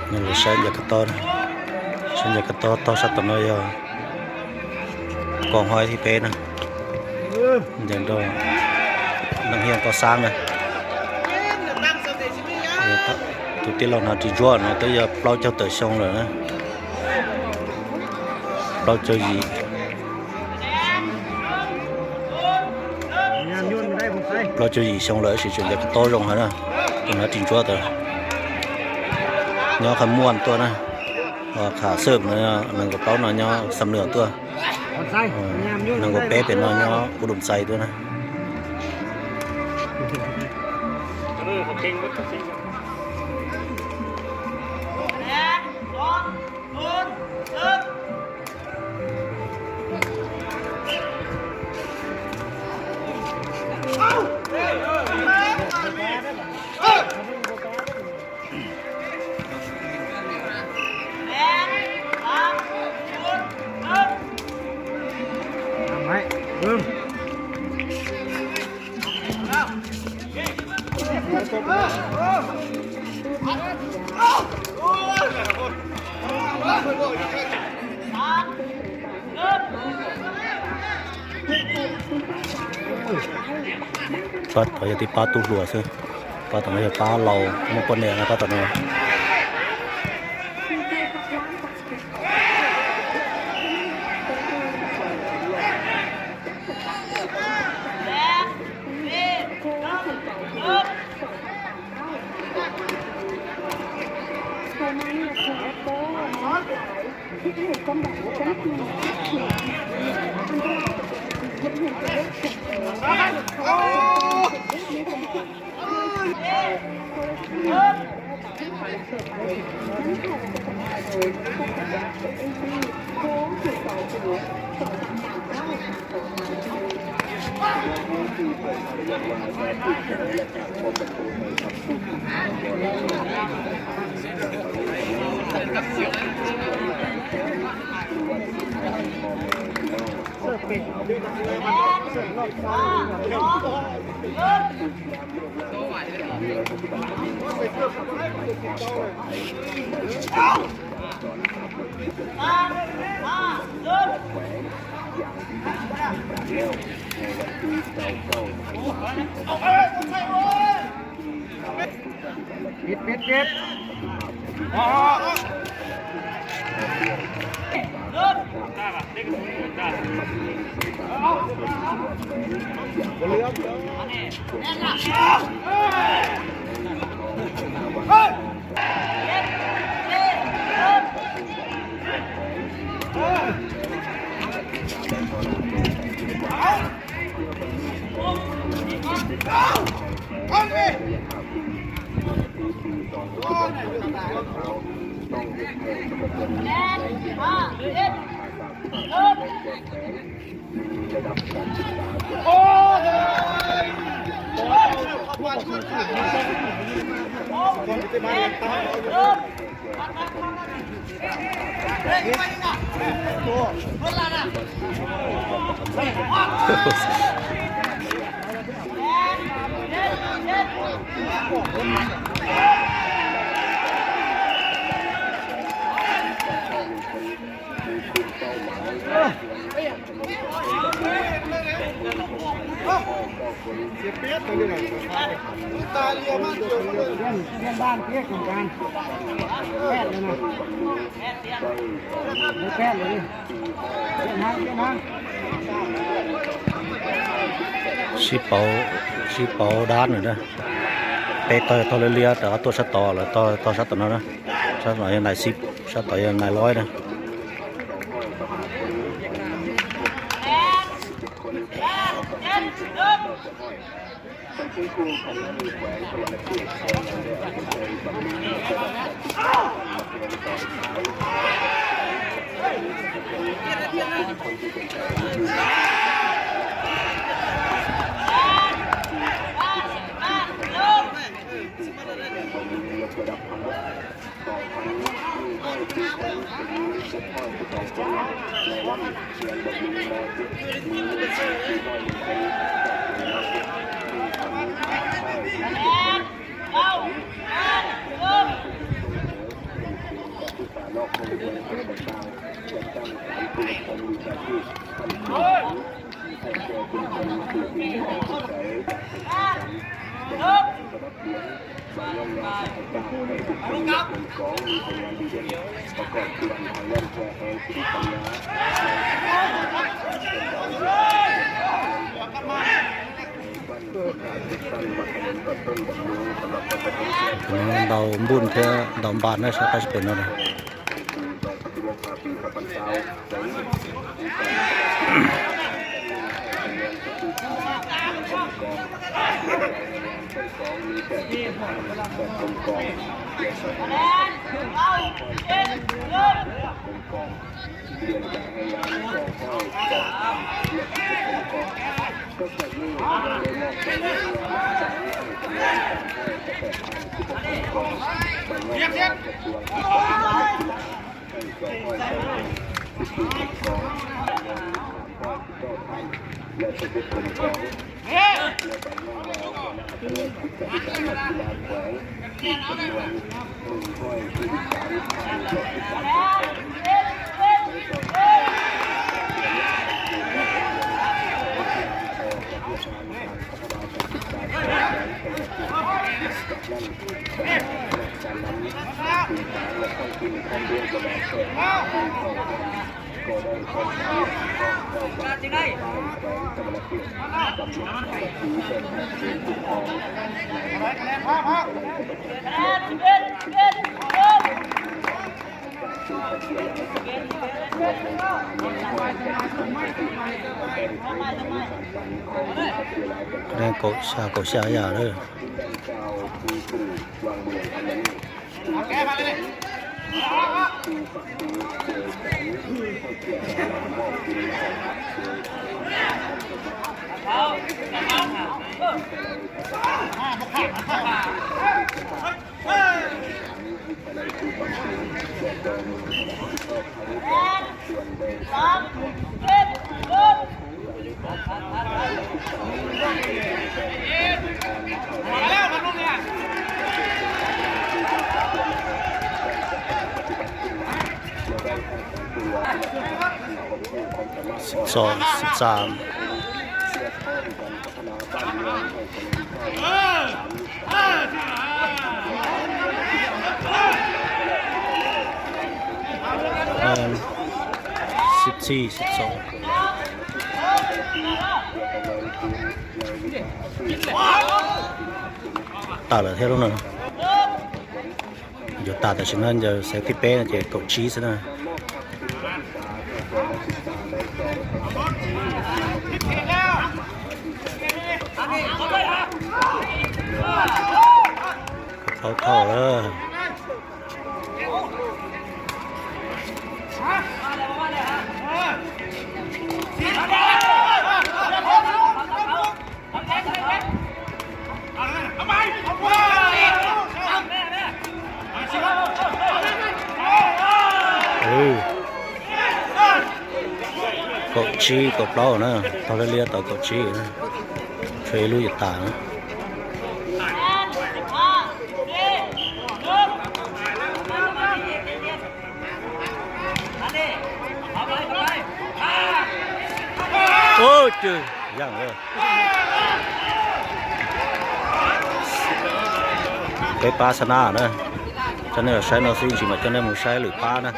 Saib ncaws kab tob, saib ncaws kab tob tog sab tom no yog koom haib thib peb na, ncaws nrog Neej Hiaj Tob Xab na. Tus tij laug hnav ris ntsuab no twb yog plaub caug tawm xyoo lawm na, plaub caug yim. Plaub caug yim xyoo lawm tab sis tseem ncaws kab tob zoo heev na. Tus hnav ris ntsuab ntawd nyob Khaj Muaj tuaj na, Kham Xwm no, nees nkaum plaub no nyob Xam Nuam tuaj, nees nkaum peb pem no nyob Kuv Dum Txais tuaj na. Pab tom yog tib pab tub hluas xwb, pab tom no yog pab laus muaj poj niam na pab tom no. Sib pauv, sib pauv dab nws na. Peb tog tog liab liab rov qab tuaj sab tod lawm, tog sab tom no na. Sab tom yog nais xib, sab tom yog nais loib na. Ntaus npuj thiab ntaus npas na, sab qab tsis pem no. Neeg kaum xya, kaum xya yam lawm. Xov, xov xam. Xib txhij, xib txhij. Tag lawm thiab lub no. Yuav tas tam sim no, xeev thib peb no ces kaum tsib xwb na. Plaub thaum lawm. Kaum tsib kaum plaub na, tau liab liab tau kaum tsib na. Tshuav ib lub yuav tas na. Ub, cwg, yaaj lawm. Peb pab xa nab na. Coj nej los saib no xwb, tsis mam coj nej mus saib lwm pab na.